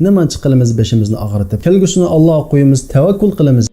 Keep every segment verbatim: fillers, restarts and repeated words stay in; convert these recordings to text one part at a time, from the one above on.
نېمانچە قىلىمىز بېشىمىزنى ئاغرىتىپ؟ كەلگۈسىنى ئاللاغا قويىمىز، تەۋەككۈل قىلىمىز.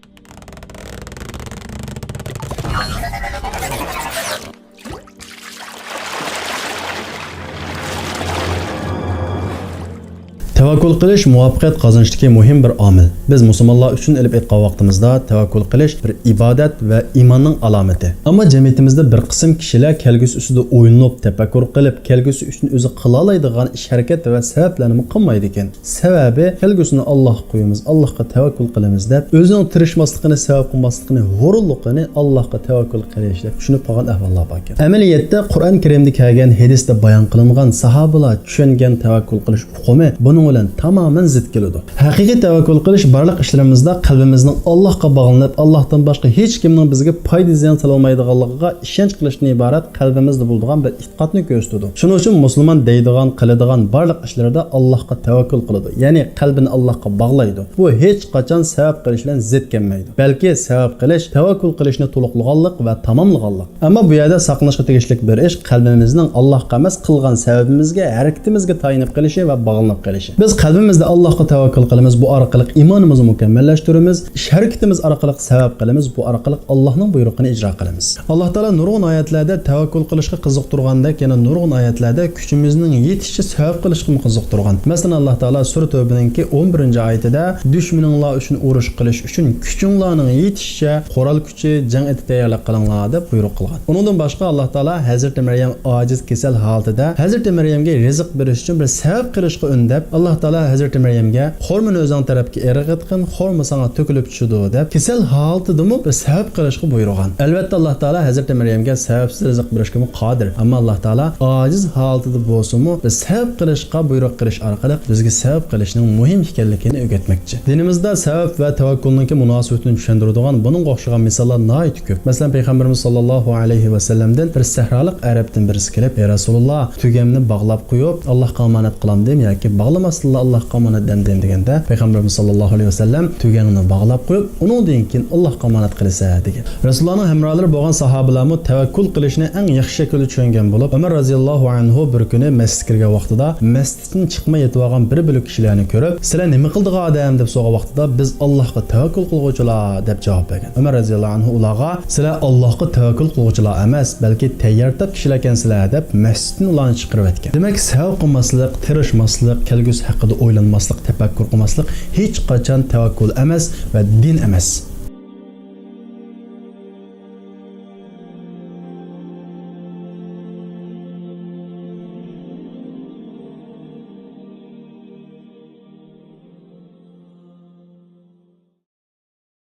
تەۋەككۈل قىلىش مۇۋەپپەقىيەت قازىنىشتىكى مۇھىم بىر ئامىل. بىز مۇسۇلمانلار ئۈچۈن ئېلىپ ئېيتقان ۋاقتىمىزدا، تەۋەككۈل قىلىش بىر ئىبادەت ۋە ئىماننىڭ ئالامىتى. ئەمما جەمئىيىتىمىزدە بىر قىسىم كىشىلەر كەلگۈسى ئۈستىدە ئويلىنىپ، تەپەككۇر قىلىپ، كەلگۈسى ئۈچۈن ئۆزى قىلالايدىغان ئىش-ھەرىكەت ۋە سەۋەبلەرنىمۇ قىلمايدىكەن. سەۋەبى، كەلگۈسىنى ئاللاغا قويىمىز، ئاللاغا تەۋەككۈل قىلىمىز دەپ، ئۆزىنىڭ تىرىشماسلىقىنى، سەۋەب قىلماسلىقىنى، ھۇرۇنلۇقىنى ئاللاغا تەۋەككۈل قىلىش دەپ چۈشىنىپ قالغان ئەھۋاللار باركەن. ئەمەلىيەتتە، قۇرئان كەرىمدە كەلگەن، ھەدىستە بايان قىلىنغان، ساھابىلار چۈشەنگەن تەۋەككۈل قىلىش ئۇقۇمى بۇنىڭ بىلەن تامامەن زىت كېلىدۇ. ھەقىقىي تەۋەككۈل قىلىش بارلىق ئىشلىرىمىزدا قەلبىمىزنىڭ ئاللاھقا باغلىنىپ، ئاللاھتىن باشقا ھېچ كىمنىڭ بىزگە پايدا زىيان سالالمايدىغانلىقىغا ئىشەنچ قىلىشتىن ئىبارەت قەلبىمىزدە بولىدىغان بىر ئېتىقادنى كۆرسىتىدۇ. شۇنىڭ ئۈچۈن مۇسۇلمان دەيدىغان، قىلىدىغان بارلىق ئىشلىرىدا ئاللاھقا تەۋەككۈل قىلىدۇ، يەنى قەلبىنى ئاللاھقا باغلايدۇ. بۇ ھېچقاچان سەۋەب قىلىش بىلەن زىت كەلمەيدۇ، بەلكى سەۋەب قىلىش تەۋەككۈل قىلىشنى تولۇقلىغانلىق ۋە تاماملىغانلىق. ئەمما بۇ يەردە ساقلىنىشقا تېگىشلىك بىر ئىش، قەلبىمىزنىڭ ئاللاھقا ئەمەس، قىلغان سەۋەبىمىزگە، ھەرىكىتىمىزگە تايىنىپ قېلىشى ۋە باغلىنىپ قېلىشى. بىز قەلبىمىزدە ئاللاھقا تەۋەككۈل قىلىمىز، بۇ ئارقىلىق ئىمانىمىزنى مۇكەممەللەشتۈرىمىز، ئىش-ھەرىكىتىمىز ئارقىلىق سەۋەب قىلىمىز، بۇ ئارقىلىق ئاللاھنىڭ بۇيرۇقىنى ئىجرا قىلىمىز. ئاللاھ تائالا نۇرغۇن ئايەتلەردە تەۋەككۈل قىلىشقا قىزىقتۇرغاندەك، يەنە نۇرغۇن ئايەتلەردە كۈچىمىزنىڭ يېتىشىچە سەۋەب قىلىشقىمۇ قىزىقتۇرغان. مەسىلەن، ئاللاھ تائالا سۈرە تەۋبىنىڭكى ئون بىرىنچى ئايىتىدە، دۈشمىنىڭلار ئۈچۈن ئۇرۇش قىلىش ئۈچۈن كۈچۈڭلارنىڭ يېتىشىچە قورال كۈچى، جەڭ ئېتى تەييارلىق قىلىڭلار دەپ بۇيرۇق قىلغان. ئۇنىڭدىن باشقا ئاللاھ تائالا ھەزرىتى مەريەم ئاجىز كېسەل ھالىتىدە ھەزرىتى مەريەمگە رىزىق بېرىش ئۈچۈن بىر سەۋەب قىلىشقا ئۈندەپ، ئاللاھ تائالا ھەزرىتى مەريەمگە، خورمىنى ئۆزۈڭ تەرەپكە ئىرغىتقىن، خورما ساڭا تۆكۈلۈپ چۈشىدۇ دەپ، كېسەل ھالىتىدىمۇ بىر سەۋەب قىلىشقا بۇيرۇغان. ئەلۋەتتە، ئاللاھ تائالا ھەزرىتى مەريەمگە سەۋەبسىز رىزىق بېرىشكىمۇ قادىر. ئەمما ئاللاھ تائالا ئاجىز ھالىتىدە بولسىمۇ، بىر سەۋەب قىلىشقا بۇيرۇق قىلىش ئارقىلىق بىزگە سەۋەب قىلىشنىڭ مۇھىم ئىكەنلىكىنى ئۆگەتمەكچى. دىنىمىزدا سەۋەب ۋە تەۋەككۈلنىڭكى مۇناسىۋىتىنى چۈشەندۈرىدىغان بۇنىڭغا ئوخشىغان مىساللار ناھايىتى كۆپ. مەسىلەن، پەيغەمبىرىمىز ساللاللاھۇ ئەلەيھى ۋەسەللەمدىن بىر سەھرالىق ئەرەبتىن بىرسى كېلىپ، يا رەسۇلاللاھ، تۆگەمنى باغلاپ قويۇپ، ئاللاھقا ئامانەت قىلامدىم ياكى باغلىماستىنلا ئاللاھقا ئامانەت دەمدىم دېگەندە، پەيغەمبىرىمىز ساللاللاھۇ ئەلەيھى ۋەسەللەم، تۆگەڭنى باغلاپ قويۇپ، ئۇنىڭدىن كېيىن ئاللاھقا ئامانەت قىلىسەن دېگەن. رەسۇلۇللاھنىڭ ھەمراھلىرى بولغان ساھابىلارمۇ تەۋەككۈل قىلىشنى ئەڭ ياخشى شەكىلدە چۈشەنگەن بولۇپ، ئۆمەر رەزىياللاھۇ ئەنھۇ بىر كۈنى مەسچىتكە كىرگەن ۋاقتىدا، مەسچىتتىن چىقماي يېتىۋالغان بىر بۆلەك كىشىلەرنى كۆرۈپ، سىلەر نېمە قىلىدىغان ئادەم دەپ سورىغان ۋاقتىدا، بىز ئاللاھقا تەۋەككۈل قىلغۇچىلار دەپ جاۋاب بەرگەن. ئۆمەر رەزىياللاھۇ ئەنھۇ ئۇلارغا، سىلەر ئاللاھقا تەۋەككۈل قىلغۇچىلار ئەمەس، بەلكى تەييارتاپ كىشىلەركەنسىلەر دەپ مەسچىتتىن ئۇلارنى چىقىرىۋەتكەن. دېمەك، سەۋەب قىلماسلىق، تىرىشماسلىق، كەلگۈسى ھەققىدە ئويلانماسلىق، تەپەككۇر قىلماسلىق ھېچقاچان تەۋەككۈل ئەمەس ۋە دىن ئەمەس.